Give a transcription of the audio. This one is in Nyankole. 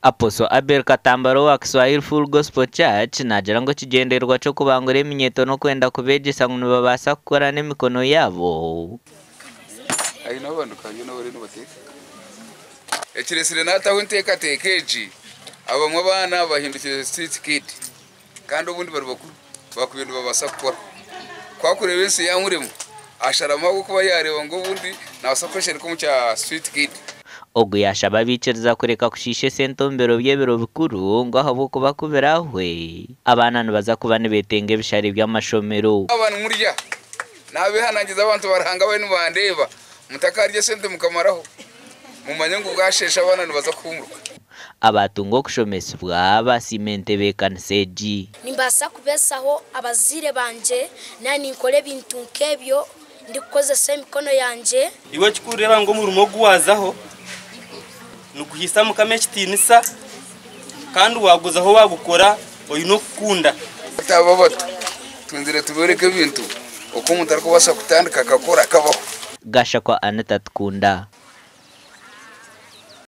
Apostle Abel Katambara owa Kiswahili Full Gospel Church naagira ngu ekigyendererwa ky'okubangura eminyeeto n'okwenda kubeegyesa ngu nibabaasa kukora n'emikono yaabo. Aine abantu ka byona bariyo nibateeka. Ekireetsire naataho enteekateeka egi, abamwe abaana bahindukire street kid kandi obundi bari bakuru baakubaire nibabaasa kukora. Ku arikureeba ensi yaamurema, asharamu ahabw'okuba yaareeba ngu obundi naabaasa kweshereka omu kya street kid. Ogu yaashaba abaikiriza kureka kushiisha esente omu biro by'ebiro bikuru ngu ahabw'okuba ku biraahwe, abaana nibaza kuba nibeetenga ebishare by'amashomero. Mwaba nimurya, naabeehanangiriza abantu ba Ruhanga abariyo nibandeeba, mutakaarya esente mukamaraho, mumanye ngu bwasheesha abaana nibaza kuhuumurwa. Abaatunga okushomesibwa baasiima entebeekanisa egi. Nimbaasa kubeesaho abazaire bangye naaba ninkora ebintu nk'ebyo ndikukozesa emikono yangye. Iwe ekikuru reeba ngu omurimo ogu waazaho niguhaisa Mukama ekitiinisa kandi waaguzaho waagukora oine okukunda. Aba abato twenzire tubooreke ebintu oku omuntu arikubaasa kutandika akakora akabaho. Gashakwa Anita Tukunda.